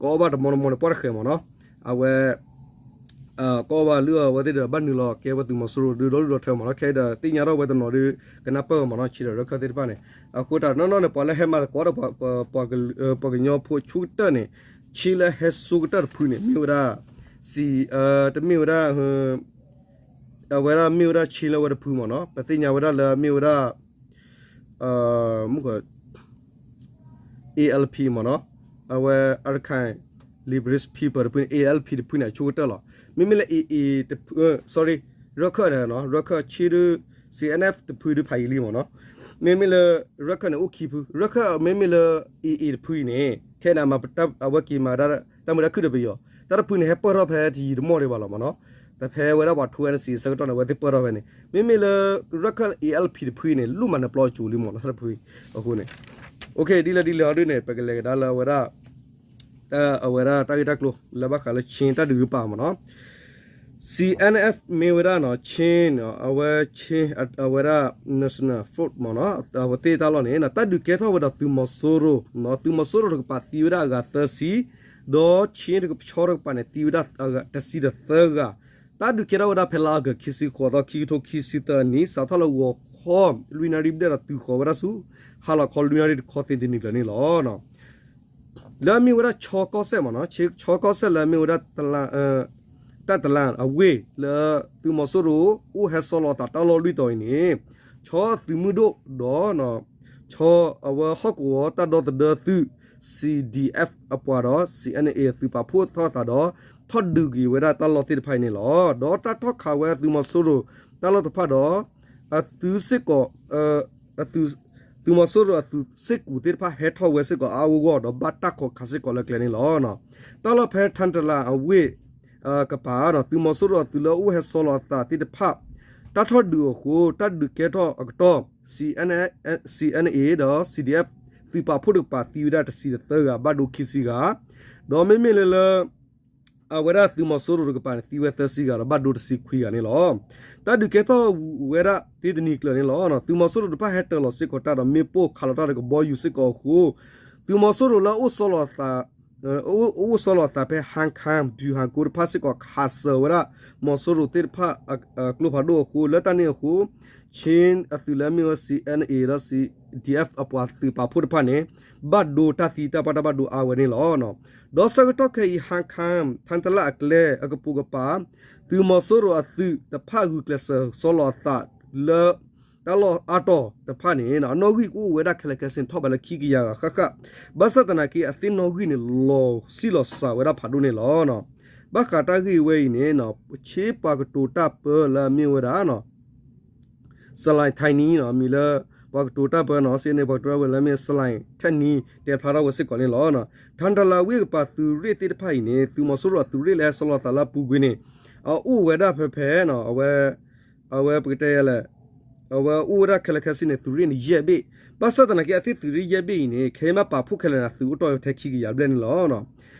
ကအီၣ်ဘၣ်တမီတမီန့ၣ် ပှၢ်တဃဲးမ့ၢ်နီၤ. အဝဲ ကအီၣ်ဘၣ်လုၢ်အီၣ်ဝဲသ့ၣ်ဒီး ဘၣ်နုာ်လီၤကဲဝဲသုးမီၤစိရိၤဒုးဒီဒူၣ်ဒီထၢမ့ၢ်နီၤ. ခဲအံၤဒီးသ့ၣ်ညါထီၣ်ဝဲတနီၤဒီး ကနၢ်ပၢၢ်ဝဲမ့ၢ်နီၤ ခ့ၣ်ဒီးရၢခၢၣ်သ့ၣ်တဖၣ်န့ၣ်. အဃိသတးနီၢ်နီၢ်န့ၣ် ပှၤလၢဟဲမၤသကိးဒီး ပှၤကညီဖိဆူၣ်ကတၢၢ်န့ၣ် ခ့ၣ်လၢဟဲဆူၣ်ကတၢၢ်တဖုန့ၣ် မ့ၢ်ဝဲဒၣ် စံး တမ့ၢ်ဝဲဒၣ် အဝဲဒၣ်မ့ၢ်ဝဲဒၣ်ခ့ၣ်လၢဝဲတဖုမ့ၢ်နီၤ. ပသ့ၣ်ညါဝဲဒၣ်လၢမ့ၢ်ဝဲဒၣ် မုၢ်က ALP မ့ၢ်နီၤ. အဝဲ Arakan Liberation People တဖုန့ၣ် ALP တဖုန့ၣ် အဆိကတၢၢ်လီၤ. မ့မ့ၢ်လၢ AA တဖု sorry ရၢခၢၣ်န့ၣ်နီၤ ရၢခၢၣ်ခ့ၣ်ဒုး CNF တဖုဒုးဖးယံာ်လံမ့ၢ်နီၤ. မ့မ့ၢ်လၢ ရၢခၢၣ်န့ၣ် အိၣ်ခံဖု ရၢခၢၣ်မ့မ့ၢ်လၢ AA တဖုအံၤန့ၣ် ခဲန့ၣ် အဝဲက့ၤမၤတၢ်မုာ်တၢ်ခုၣ်ဒီးပယီၤ တၢ်တဖုန့ၣ် ဟဲပၢၢ်ထီၣ်ဖဲတယံာ်တမီၢ်ဒံးဘၣ်လီၤမ့ၢ်နီၤ. တဖဲဝဲဒၣ်ပှၤ two N C ဆၢကတီၢ်န့ၣ် အဝဲသ့ၣ်ပၢၢ်ထီၣ်ဖဲန့ၣ် မ့မ့ၢ်လၢ ရၢခၢၣ် ALP တဖုအံၤန့ၣ် လူၢ်မၤနၢၤပျီအစိၤလံမ့ၢ်နီၤ တၢ်တဖုအံၤ. အဃိန့ၣ် ဒ်လဲၣ်ဒ်လဲၣ်အီၤဒုးန့ၣ် ပကလဲၤကဒါလၢအဝဲဒၣ် အဝဲဒၣ်တၢ်ဂ့ၢ်တၢ်ကျိၤလၢဘၣ်ဃးလၢခ့ၣ်တၢ်ဒုးကပၤမ့ၢ်နီၤ. CNF မ့ၢ်ဝဲဒၣ်နီၤ ခ့ၣ် အဝဲ အဝဲဒၣ် National Front မ့ၢ်နီၤ အဝဲသ့ၣ်တၢ်လီၢ်န့ၣ် တၢ်ဒုးကဲထီၣ်ဝဲဒီးသုးမီၤစိရိၤ သုးမီၤစိရိၤတကပၤသံဝဲဒၣ်အဂၤသၢဆံ ဒီးခ့ၣ်တကဆီတကပၤန့ၣ် သံဝဲဒၣ်တဆံဒီးသၢဂၤ. တၢ်ဒုးကဲထီၣ်ဝဲဒၣ်ဖဲလါအီကူး ခံဆံဃိးသီ ခံကထိခံဆံသၢနံၣ် စးထီၣ်လၢဂီၤခီ လွံၢ်နၣ်ရံၣ်ဘျဲၣ်ဒီးတုၤဃီၤဝဲဒၣ်ဆူ ဟါလီၤခီလွံၢ်နၣ်ရံၣ်တခီသ့တနံၤကျၢၤန့ၣ်လီၤ. လၢအမ့ၢ်ဝဲဒၣ်ခၠီကီၢ်စဲၣ်မ့ၢ်နီၤ, ခၠီကီၢ်စဲၣ်လၢအမ့ၢ်ဝဲဒၣ် တၢ်တလၣ်အဝ့ၢ်လၢ သုးမီၤစိရိၤအိၣ်ဟဲဆီလီၤအသးတၢ်လီၢ်လွံၢ်တီၤအံၤန့ၣ် ခၠီသုးမုၢ်ဒိၣ်ဒီး ခၠီအဝဲဟီၣ်ကဝီၤတၢ်ဒီသဒၢသုး CDF အပှၤဒီး CNA သုးပာ်ဖှိၣ်ထီၣ်အသးဒီး ထီၣ်ဒုးက့ၤဝဲဒၣ်တၢ်လီၢ်သ့ၣ်တဖၣ်အံၤန့ၣ်လီၤ. ဒီးတၢ်ထီၣ်ခးဝဲသုးမီၤစိရိၤတၢ်လီၢ်တဖၣ်ဒီး အသုးစ့ၢ်ကီး သုးမီၤစိရိၤအသုးစ့ၢ်ကီးသ့ၣ်တဖၣ်ဟဲထီၣ်ဝဲစ့ၢ်ကီးအါအါဂီၢ်ဂီၢ် ဒီးဘၣ်တၢ်ခိးခးစ့ၢ်ကီးလၢကျဲန့ၣ်လီၤ. တၢ်လီၢ်ဖဲ ထၣ်တလၣ်အဝ့ၢ် ကပၤ သုးမီၤစိရိၤအသုးလၢအိၣ်ဟဲဆီလီၤအသးသ့ၣ်တဖၣ် တၢ်ထီၣ်ဒုးအဃိ တၢ်ဒုးကဲထီၣ်အကတီၢ် CNA ဒီး CDF သုးပာ်ဖှိၣ်တကပၤသံဝဲဒၣ်တဆံတသၢဂၤ ဘၣ်ဒိခံဆံဂၤ ဒီးမ့မ့ၢ်လၢလၢ အဝဲဒၣ်သုးမီၤစိရိၤတကပၤန့ၣ် သံဝဲသၢဆံဂၤဒီးဘၣ်ဒိတဆံခွံဂၤန့ၣ်လီၤ. တၢ်ဒုးကဲထီၣ်ဝဲဒၣ်သ့တနံၤကျၢၤန့ၣ်လီၤ. သုးမီၤစိရိၤတဖၣ်ဟဲတၢၤလီၤစ့ၢ်ကီးတၢ်ဒီးမ့ၣ်ပိၢ်ခးလီၤတၢ်ဒီးကဘီယူၤစ့ၢ်ကီးအဃိ သုးမီၤစိရိၤလၢအအိၣ်ဆီလီၤအသး အိၣ်ဆီလီၤအသးဖဲ ဟါခၣ် ပျူၤဟၣ်ကိတဖၣ်စ့ၢ်ကီး ခးစၢၤဝဲဒၣ် မီၤစိရိၤသ့ၣ်တဖၣ် ကျိဖးဒိၣ်အဃိ လၢတၢ်န့ၣ်အဃိ ခ့ၣ်အသုးလၢအမ့ၢ်ဝဲ CNA ဒီး CDF အပှၤသုးပာ်ဖှိၣ်တဖၣ်န့ၣ် ဘၣ်ဒိတၢ်သံတၢ်ပှၢ်တၢ်ဘၣ်ဒိအါဝဲန့ၣ်လီၤ. ဒီးဆၢကတီၢ်ခဲအံၤ ဟါခၣ် ထၣ်တလၣ်အကျဲအကပိာ်ကပၤ သုးမီၤစိရိၤအသုးတဖၣ်ဂုာ်ကျဲးစၢးဆီလီၤအသးလၢ တၢ်လီၢ်အါတီၤတဖၣ်န့ၣ် အနီၣ်ဂံၢ်ကအိၣ်ဝဲဒၣ်ခဲလၢာ်ခဲဆ့န့ၣ် ထီၣ်ဘးလၢခံကယၤဂၤဃၣ်ဃၣ်, ဘၣ်ဆၣ်သနာ်က့ အသ့ၣ်နီၣ်ဂံၢ်န့ၣ် လီၤဆံးလီၤစှၤဝဲဒၣ်ဖးဒိၣ်န့ၣ်လီၤ. ဘၣ်ဃးတၢ်ဂ့ၢ်ဝဲအံၤန့ၣ် ခ့ၣ်ပှၤကတိၤတၢ်ပၢလၢအမ့ၢ်ဝဲဒၣ် စလဲၣ်ထဲနံ မံၤလၢ ပှၤကတိၤတၢ်ပၢနီၤ စ့န့ၣ် ပှၤကတိၤတၢ်ပၢလၢအမ့ၢ် စလဲၣ်ထဲနံ တဲဖျါထီၣ်ဝဲစ့ၢ်ကီးန့ၣ်လီၤ. ထၣ်တလၣ်ဝ့ၢ်ကပၤသုးရ့ၣ်သ့ၣ်တဖၣ်အံၤန့ၣ် သုးမီၤစိရိၤအသုးရ့ၣ်လၢဟဲဆီလီၤသးလၢအပူၤကွံာ်န့ၣ် အအိၣ်ဝဲဒၣ်ဖဲဖဲ အဝဲ အဝဲပကတဲယဲလဲၣ်, အဝဲအိၣ်ဝဲဒၣ်ခဲလၢာ်ခဲဆ့န့ၣ် သုးရ့ၣ်န့ၣ်ယဲၢ်ဘ့ၣ်, ဘၣ်ဆၣ်သနာ်က့ အသ့ၣ်သုးရ့ၣ်ယဲၢ်ဘ့ၣ်အံၤန့ၣ် ခဲမးပာ်ဖှိၣ်ခဲလၢာ်န့ၣ် သုးအိၣ်တီၢ်ဝဲထဲခံကယၤဘျဲၣ်န့ၣ်လီၤ.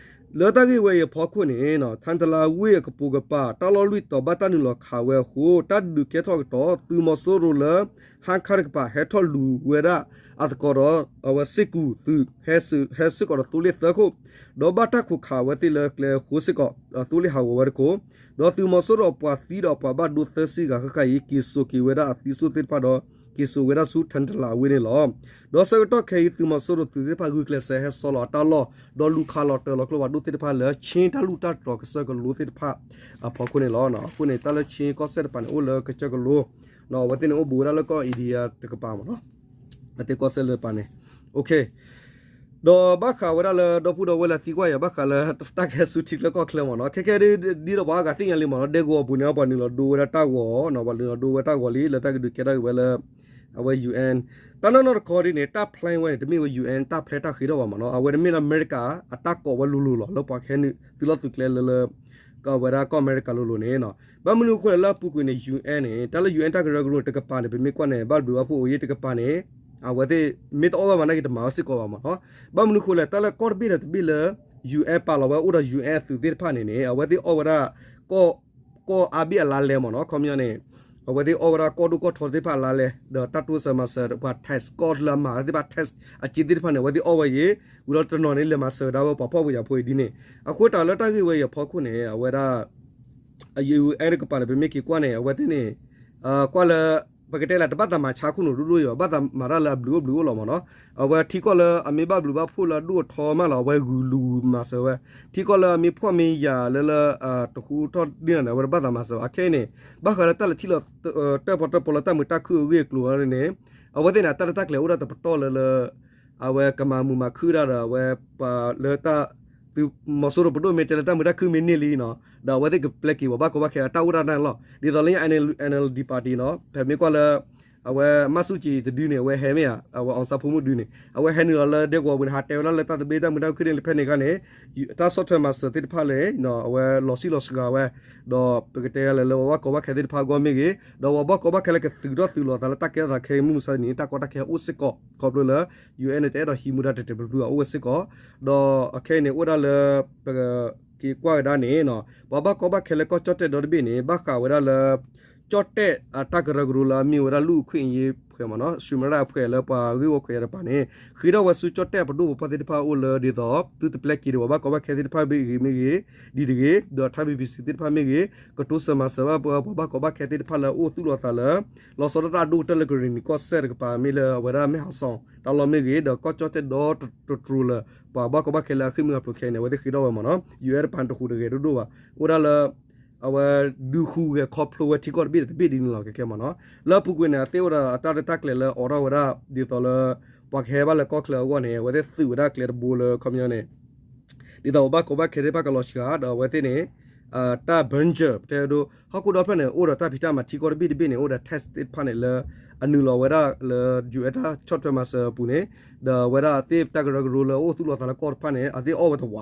လၢတၢ်ဂ့ၢ်ဝဲအံၤအဖီခိၣ်န့ၣ် ထၣ်တလၣ်ဝ့ၢ်အကပိာ်ကပၤ တၢ်လီၢ်လွံၢ်တီၤဘၣ်တၢ်နုာ်လီၤခးဝဲအဃိ တၢ်ဒုးကဲထီၣ်အကတီၢ် သုးမီၤစိရိၤလၢ ဟါခၣ်တကပၤ ဟဲထီၣ်လူၤဝဲဒၣ်အသကိးဒီး အဝဲစ့ၣ်ကူၤသုး ဟဲစ့ၢ်ကီးဒီးသိလ့ၣ်သၢခိၣ်, ဒီးဘၣ်တၢ်ခိးခးအဝဲသ့ၣ်လၢကျဲအဃိစ့ၢ်ကီး သိလ့ၣ်ဟးဂီၤဝဲတခိၣ်, ဒီးသုးမီၤစိရိၤအပှၤသံဒီးအပှၤဘၣ်ဒိသၢဆံဂၤဃၣ်ဃၣ်အံၤ က့ၤစိာ်က့ၤဝဲဒၣ်အသံစိၣ်သ့ၣ်တဖၣ်ဒီး က့ၤစိာ်ဝဲဒၣ်ဆူ Tandala အဝ့ၢ်န့ၣ်လီၤ. ဒီးဆၢကတီၢ်ခဲအံၤ သုးမီၤစိရိၤသုးသ့ၣ်တဖၣ်ဂုာ်ကျဲးစၢးဟဲဆီလီၤအတၢ်လီၢ် ဒီးလူၤခးလီၤတၢၤလီၤကျိဖးဒိၣ်သ့ၣ်တဖၣ်လၢ ချင်းတၢ်လူၢ်တၢ်တြီၤကစၢၢ်ကလိသ့ၣ်တဖၣ်အဖီခိၣ်န့ၣ်လီၤ. အဃိန့ၣ် တၢ်လၢချင်းကီၢ်စဲၣ်တပၤန့ၣ် အိၣ်လၢကစၢၢ်ကလိ အဝဲသ့ၣ်န့ၣ်အိၣ်ဘူးဝဲဒၣ်လၢကီၢ် India တကပၤမ့ၢ်နီၤ, အသ့ၣ်ကီၢ်စဲၣ်လၢတပၤန့ၣ် ဒီးဘၣ်ဃးဝဲဒၣ်လၢဒီပုၢ်ဒီဝဲၢ်လၢသံကွၢ်ယၤ ဘၣ်ဃးလၢတၢ်ကဟဲဆူထံချၢကီၢ်ချၢမ့ၢ်နီၤ, ခဲခဲဒ်သိးပှၤအါဂၤသ့ၣ်ညါလံမ့ၢ်နီၤ, ဒဲကဝီၤပူၤန့ၣ် ပှၤနုာ်လီၤဒိဝဲဒၣ်တၢ်ဂီၤနီၤ, ပှၤနုာ်လီၤဒိဝဲတၢ်ဂီၤလံလၢတၢ်ကဒုးကဲထီၣ်က့ၤဝဲလၢ အဝဲ ယူၣ်အဲၣ် တၢ်နီၢ်နီၢ်တခီဒ်န့ၣ် တၢ် plan ဝဲန့ၣ် တမ့ၢ်ဝဲ ယူၣ်အဲၣ် တၢ် plan တၢ်ဃ့ထီၣ်ဘၣ်မ့ၢ်နီၤ, အဝဲတမ့ၢ်လၢအမဲရကၤအတၢ်ကိးဝဲလိၤလိၤလီၤ လၢပှၤကဟဲနုာ်သုးလီၢ်သုးကျဲလၢလၢ ကဝဲဒၣ်ကီၢ်အမဲရကၤလိၤလိၤန့ၣ်နီၤ, ဘၣ်မနုၤအဃိလဲၣ်လၢအပူၤကွံာ်န့ၣ် ယူၣ်အဲၣ် န့ၣ် တၢ်လၢ ယူၣ်အဲၣ် တၢ်ကရၢကရိန့ၣ် တကပၤန့ၣ် ပမ့ၢ်ကွၢ်န့ၣ် ဘၣ်ဘျုးဘၣ်ဖှိၣ်အိၣ်ယဲၢ်တကပၤန့ၣ် အဝဲသ့ၣ် မ့ၢ်တအီၣ်ဘၣ်မၤနာ်က့ၤတမၤဝဲစ့ၢ်ကီးဘၣ်မ့ၢ်နီၤ, ဘၣ်မနုၤအဃိလဲၣ် တၢ်လၢကီၢ်တဘ့ၣ်ဒီးတဘ့ၣ်လၢ ယူၣ်အဲၣ် ပာ်လီၤဝဲအိၣ်ဒီး ယူၣ်အဲၣ် အသုးသ့ၣ်တဖၣ်န့ၣ်န့ၣ် အဝဲသ့ၣ်အီၣ်ဝဲဒၣ် ကီၢ် ကီၢ်အါဘ့ၣ်အလါလဲမ့ၢ်နီၤ, ခီပညီန့ၣ် အဝဲသ့ၣ်အီၣ်ဝဲဒၣ်ကီၢ်ဒိၣ်ကီၢ်ထီသ့ၣ်တဖၣ်အလါလဲ, ဒီးတၢ်တိစၢၤမၤစၢၤ ပှၤ tax ကီၢ်လၢအမၤသ့ၣ်တဖၣ် tax အစ့သ့ၣ်တဖၣ်န့ၣ် အဝဲသ့ၣ်အီၣ်ဝဲအံၤ, ဝံၤဒီးတနီၤန့ၣ် လဲၤမၤစၢၤဒၣ်ဝဲပှၤဖှီၣ်ဖိယာ်ဖိအံၤဒ်န့ၣ်, အဃိတၢ်လၢတၢ်ဂ့ၢ်ဝဲအံၤအဖီခိၣ်န့ၣ် အဝဲဒၣ် ယူၣ်အဲၣ် တကပၤန့ၣ် ပမ့ၢ်က့ၤကွၢ်န့ၣ် အဝဲသ့ၣ်န့ၣ် ကွၢ်လၢ ပကတဲလၢတဘၣ်သးမၤဆါခိၣ်နူာ်ဒိၣ်ဒိၣ်ယီၤ, ဘၣ်သးမၤတၢ်လၢအဘျုးအိၣ်ဘျုးအိၣ်လီၤမ့ၢ်နီၤ, အဝဲထံကီၢ်လၢအမ့ၢ်ဘၣ်ဘျုးဘၣ်ဖှိၣ်လၢအဒိၣ်အထီမးလီၤ အဝဲဂုာ်လူၤမၤစၢၤဝဲ, ထံကီၢ်လၢအမ့ၢ်ဖှီၣ်မ့ၢ်ယာ်လၢလၢ တဃူထီၣ်ဒ်န့ၣ် အဝဲတဘၣ်သးမၤစၢၤဘၣ်, ခဲအံၤန့ၣ် ဘၣ်ဃးလၢတၢ်လဲၤထံၣ်လီၤတၢၣ်ပီၣ်တၢၣ်ပီလၢတၢ်မုာ်တၢ်ခုၣ်အဂ့ၢ်အကျိၤန့ၣ် အဝဲသ့ၣ်န့ၣ် တၢ်ရဲၣ်တၢ်ကျဲၤအိၣ်ဒၣ်တပတီၢ်လၢလၢ အဝဲကမၤမုာ်မၤခုၣ်ဒၣ်ဒီးအဝဲ ပှၤလၢတၢ် သုးမီၤစိရိၤပဒိၣ်မ့ၢ်တဲလၢတၢ်မုာ်တၢ်ခုၣ်မ့ၢ်န့ၢ်လံနီၤ, ဒီးအဝဲသ့ၣ်ကပျဲက့ၤဝဲဘၣ်ကီဘၣ်ခဲအတၢ်အိၣ်ဒၣ်န့ၣ်လီၤ. ဒ်သိးလၢညါ အ NLD party နီၤ, ဖဲမ့ၢ်ကွၢ်လၢ အဝဲမၢ်ဆူၣ်ကံၤတဒုန့ၣ် အဝဲဟဲမ့ၢ်ဧါ, အဝဲ အောင်ဆန်းဖုန်းမုၣ် ဒုန့ၣ် အဝဲဟဲနုာ်လီၤလၢဒဲကဝီၤပူၤန့ၣ် ဟးတဲဝဲဒၣ်လၢတၢ်သဘျ့တၢ်မုာ်တၢ်ခုၣ်န့ၣ် ဖဲန့ၣ်အခါန့ၣ် တၢ်ဆီၣ်ထွဲမၤစၢၤသ့ၣ်တဖၣ်လၢ အဝဲလီၤဆံးလီၤစှၤဝဲ, ဒီးပကတဲလၢလၢပှၤဘၣ်ကီဘၣ်ခဲသ့ၣ်တဖၣ်အဂီၢ်မ့ၢ်ဂ့ၤ, ဒီးပှၤဘၣ်ကီဘၣ်ခဲလၢကသုးထီၣ်သုးလီၤသးလၢတၢ်ကဲထီၣ်သးခဲအံၤမုၢ်မဆါတနံၤ တၢ်ကီတၢ်ခဲအိၣ်စ့ၢ်ကီး ခီဖျိလၢ ယူၣ်အဲၣ် န့ၣ် တအဲၣ်ဒိးဟံးမူဒါတဲာ်တဲာ်ဖျုးဖျုးအအိၣ်ဝဲစ့ၢ်ကီး, ဒီးအခဲအံၤန့ၣ် အိၣ်ဒၣ်လၢ ပက့ၤကွၢ်ကဒါန့ၣ် ပှၤဘၣ်ကီဘၣ်ခဲလၢကီၢ်ကၠီၣ်တဲၣ်ဒီတဘ့ၣ်န့ၣ် ဘၣ်ဃးဝဲဒၣ်လၢ ကၠီၣ်တဲၣ်အတၢ်ကရၢကရိလၢအမ့ၢ်ဝဲဒၣ် လူ့အခွင့်အရေးအဖွဲ့ မ့ၢ်နီၤ, ရှူမရၣ်အဖွဲ့ လၢပှၤဂ့ၢ်ဝီခွဲးယာ်တကပၤန့ၣ် ဃ့ထီၣ်ဝဲဆူကၠီၣ်တဲၣ်ပဒိၣ်ပပှၢ်သ့ၣ်တဖၣ်အအိၣ်လၢဒ်သိး သုတပျဲက့ၤဒီးပှၤဘၣ်ကီဘၣ်ခဲသ့ၣ်တဖၣ်မ့ၢ်ဂ့ၤမ့ၢ်ဂ့ၤ ဒ်တဂ့ၤ, ဒီးထါ BBC သ့ၣ်တဖၣ်မ့ၢ်ဂ့ၤ ကတိစၢၤမၤစၢၤဘၣ်ပှၤဘၣ်ကီဘၣ်ခဲသ့ၣ်တဖၣ်လၢအအိၣ်သူၣ်လီၤသးလၢ လီၤဆီဒၣ်တၢ်အဒိၣ်ကတၢၢ်လၢကရ့ၣ်နံၤကီၢ်စဲၣ်တကပၤ မ့ၢ်လၢအဝဲဒၣ် မဲၢ်ဟီၣ်စီၣ် တၢ်လီၢ်မ့ၢ်ဂ့ၤ ဒီးကီၢ်ကၠီၣ်တဲၣ်ဒီတတြူၤလၢ ပှၤဘၣ်ကီဘၣ်ခဲလၢအဃ့ၢ်မှံဟးဖျိးခဲအံၤန့ၣ် အဝဲသ့ၣ်ဃ့ထီၣ်ဝဲမ့ၢ်နီၤ, ယူၣ်အဲၣ် တပၤန့ၣ်တဃူးတဂဲၤဒိၣ်ဒိၣ်ဘၣ်, အိၣ်ဒၣ်လၢ အဝဲဒုးဃူဂဲၤခီဖျိဝဲထံကီၢ်တဘ့ၣ်ဒီးတဘ့ၣ်ဒ်န့ၣ်လီၤ ခဲခဲမ့ၢ်နီၤ, လၢအပူၤကွံာ်န့ၣ် အသ့ၣ်အိၣ်ဒီးအတၢ်ရဲၣ်တၢ်ကျဲၤလၢအိးထီၣ်ဝဲဒၣ် ဒ်သိးလၢ ပှၤကဟဲဘၣ်လၢကီၢ်ချၢအဂီၢ်န့ၣ် အဝဲသ့ၣ်သုးဝဲဒၣ်ကျဲတဘိလၢခီပညီန့ၣ် ဒ်သိးပှၤဘၣ်ကီဘၣ်ခဲသ့ၣ်တဖၣ်ကလီၤစှၤ ဒီးအဝဲသ့ၣ်န့ၣ် တၢ် bunker ပတဲဒိ ဟီၣ်ခိၣ်ဒီဖျၢၣ်န့ၣ် အိၣ်ဒီးတၢ်ဖံးတၢ်မၤထံကီၢ်တဘ့ၣ်တဘ့ၣ်န့ၣ် အိၣ်ဒီး tax သ့ၣ်တဖၣ်န့ၣ်လၢ အနုာ်လီၤဝဲဒၣ်လၢ ယူၣ်အဲၣ် တၢ်ဆီၣ်ထွဲမၤစၢၤအပူၤန့ၣ် ဒီးအဝဲဒၣ်အသ့ၣ်တၢ်ကရၢကရိလၢအအိၣ်သူၣ်လီၤသးလၢကီၢ်တဖၣ်န့ၣ် အသ့ၣ်အီၣ်ဝဲတဝး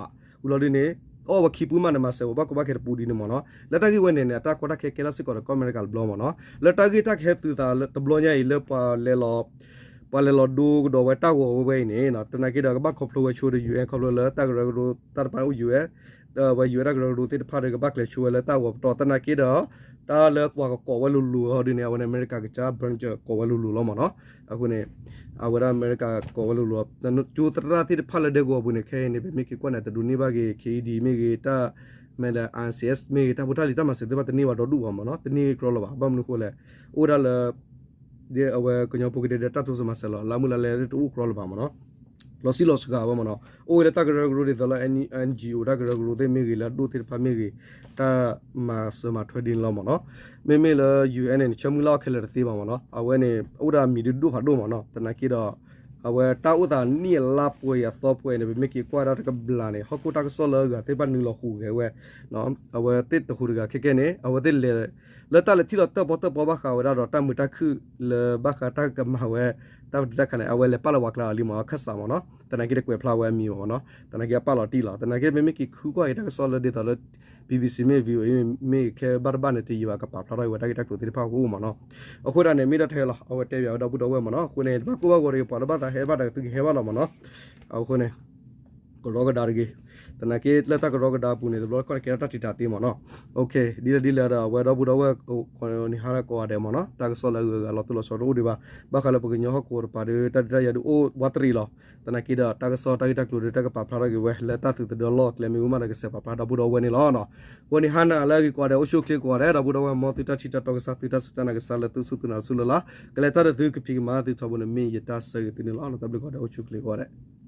ဝံၤလီၤဒ်န့ၣ် အီၣ်ဝဲခံပူၤမးန့ၣ် မၤစၢၤပှၤဘၣ်ကီဘၣ်ခဲတပူၤဒ်န့ၣ်မ့ၢ်နီၤ, လၢတၢ်ဂ့ၢ်ဝဲန့ၣ်န့ၣ် အတၢ်ကီတၢ်ခဲကဲထီၣ်စ့ၢ်ကီးဒီးကီၢ်အမဲရကၤတဘျီမ့ၢ်နီၤ, လၢတၢ်ဂ့ၢ်တၢ်ကဟဲသုးသးတဘျီညါအံၤလၢ ပှၤလဲၤလီၤဒိကဒီးဝဲတၢ်ဂီၤဝဲဝဲအံၤန့ၣ် သနာ်က့ဒီးကဘၣ်ခီဖျိဝဲဆိဒီး ယူၣ်အဲၣ် ခီဖျိလၢတၢ်ကရၢကရိတၢ်တဖၣ်န့ၣ်အိၣ်ယူၣ်အဲၣ် ဝဲယူၣ်အဲၣ် တၢ်ကရၢကရိသ့ၣ်တဖၣ်ဒီးကဘၣ်ကျဲၤဆိဝဲလၢတၢ်ဂီၤပတီၢ် သနာ်က့ဒီး တၢ်လၢပှၤကကိးဝဲလိၤလိၤအီၤဒ်န့ၣ် အဝဲန့ၣ် အမဲရကၤကစၢ် bunker ကိးဝဲလိၤလိၤလီၤမ့ၢ်နီၤ, အဃိန့ၣ် အဝဲဒၣ်အမဲရကၤကိးဝဲလိၤလိၤ ကၠိသရၣ်သ့ၣ်တဖၣ်လၢဒဲကဝီၤပူၤန့ၣ် ခဲအံၤန့ၣ် ပမ့ၢ်က့ၤကွၢ်န့ၣ် တဒိးန့ၢ်ဘၣ်က့ၤ ခ့အံၤဒံး မ့ၢ်ဂ့ၤ တၢ် မ့ၢ်လၢ INCS မ့ၢ်ဂ့ၤ တၢ်ဖိတၢ်လံၤတၢ်မၤစၢၤသ့ၣ်တဖၣ်တန့ၢ်ဘၣ်ဒီဒူၣ်ဘၣ်မ့ၢ်နီၤ, တန့ၢ်ကြီလၢၤဘၣ်, ဘၣ်မနုၤအဃိလဲၣ်, အိၣ်ဝဲဒၣ်လၢ ဒ်အဝဲကညီဖိကဒဲဒဲတၢ်တိစၢၤမၤစၢၤလီၤ လၢမုၢ်လၢ်လဲၣ်တအိၣ်ကြီလၢၤဘၣ်မ့ၢ်နီၤ, လီၤစံၣ်လီၤစှၤဘၣ်မ့ၢ်နီၤ, အိၣ်ဝဲလၢတၢ်ကရၢကရိဒ်သိးလၢ NGO တၢ်ကရၢကရိသ့ၣ်မ့ၢ်ဂ့ၤ လၢအဒိၣ်သ့ၣ်တဖၣ်မ့ၢ်ဂ့ၤ တၢ်မၤစၢၤမၤထွဲဒ်န့ၣ်လီၤမ့ၢ်နီၤ, မ့မ့ၢ်လၢ ယူၣ်အဲၣ် န့ၣ် ဆၢမုၢ်လၢ်အီၣ်ခဲလၢာ်တသ့ဘၣ်မ့ၢ်နီၤ, အဝဲန့ၣ် အိၣ်ဒီးအမံၤဒုးဒိၣ်ဖးဒိၣ်မ့ၢ်နီၤ, သနာ်က့ဒီး အဝဲတၢ်အိၣ်သးနံၣ်အလါပှဲၤအသီပှဲၤန့ၣ် ပမ့ၢ်က့ၤကွၢ်ဒၣ်တကဘျးန့ၣ် ဟီၣ်ခိၣ်တၢ်ကစီၣ်လၢအဂၤသ့ၣ်တဖၣ်နုာ်လီၤဟူးဂဲၤဝဲ အဝဲသ့ၣ်တဟူးတဂၤခဲကဲန့ၣ် အဝဲသ့ၣ်လဲၤ လၢတၢ်လဲၤထံၣ်လီၤတၢၣ်ပီၣ်တၢၣ်ပီဘၣ်ဃးဝဲဒၣ်ဒီးတၢ်မုာ်တၢ်ခုၣ်လၢဘၣ်ဃးတၢ်ကမၤဝဲ တၢ်ပတုာ်တၢ်ခးန့ၣ် အဝဲလဲၤပာ်လီၤဝဲကျါလီၤလံမ့ၢ်နီၤ, ခၢၣ်စးမ့ၢ်နီၤ, သနာ်က့တကွဲးဖျါဝဲအမံၤဘၣ်မ့ၢ်နီၤ, သနာ်က့အပာ်လီၤတံၢ်လီၤ, သနာ်က့မ့မ့ၢ်က့ၤဃုကွၢ်က့ၤတၢ်ကစီၣ်လၢဒ်သိးလၢ BBC မ့ၢ် VOA မ့ၢ်ခဲဘၣ်တဘၣ်န့ၣ် တယံာ်ဘၣ်ကပာ်ဖျါထီၣ်က့ၤဝဲတၢ်ဂ့ၢ်တၢ်ကျိၤသ့ၣ်တဖၣ်အဃိမ့ၢ်နီၤ, အဃိဒၣ်န့ၣ် မ့ၢ်ဒၣ်ထဲလီၤ အဝဲတဲဘၣ်ဝဲဒီပုၢ်ဒီဝဲၢ်မ့ၢ်နီၤ, အဃိန့ၣ် တဘၣ်ကိၢ်ဘၣ်ဂီၤတဂ့ၤ ပှၤလၢဘၣ်သးဟဲဘၣ်ဒီးသုကဟဲဘၣ်လီၤမ့ၢ်နီၤ, အဃိန့ၣ် ကရီကဒါတဂ့ၤ. သနာ်က့လၢတၢ်ကရီကဒါအပူၤန့ၣ် တဘျီတခီၣ်န့ၣ် ကဲထီၣ်တၢ်ထံးတၢ်သ့မ့ၢ်နီၤ. ဒ်လဲၣ်ဒ်လဲၣ်ဒီး အဝဲဒီပုၢ်ဒီဝဲၢ် ကိးနံၤဟါကိးဂၤဒဲးမ့ၢ်နီၤ, တၢ်ကစီၣ်လၢအဂုၤအဂၤလီၤတိၢ်လီၤဆီတအိၣ်ဒံးဘၣ်. ဘၣ်ဃးလၢပကညီဟီၣ်ကဝီၤတပၤဒီး တၢ်ဒုးတၢ်ယၤဒုးအိၣ်ဝးတရံးလီၤ. သနာ်က့ဒီး တၢ်ကစီၣ်တၢ်ဂ့ၢ်တၢ်ကျိၤဒီး တၢ်ကပာ်ဖျါထီၣ်က့ၤဝဲ လၢတၢ်သုးသဒၢလီၢ်ကျဲမ့ၢ်ဝံၤမးဒီး ကစဲးပာ်ဖျါဒီပုၢ်ဒီဝဲၢ်န့ၣ်လီၤ. အဃိန့ၣ်ဟါနၤလၢအဂ့ၤကိးဂၤဒဲး အိၣ်ဆူၣ်အိၣ်ချ့ကိးဂၤဒဲး ဒီပုၢ်ဒီဝဲၢ် မ်သုတၢ်ထံၣ်တၢ်တီကစၢ် သုတၢ်စူၢ်တၢ်နာ်ကစၢ်လၢသုစူၢ်သုနာ်တစူၢ်လၢ်လၢ် ကလဲၤတၢ်ဒီးသုကဖံးကမၤသုထီဘိန့ၣ် မ့ၢ်ယတၢ်ဆၢဂ့ၤသုန့ၣ်လီၤ. တၢ်ဘျုးကိးဂၤဒဲး အိၣ်ဆူၣ်အိၣ်ချ့ကိးဂၤဒဲး.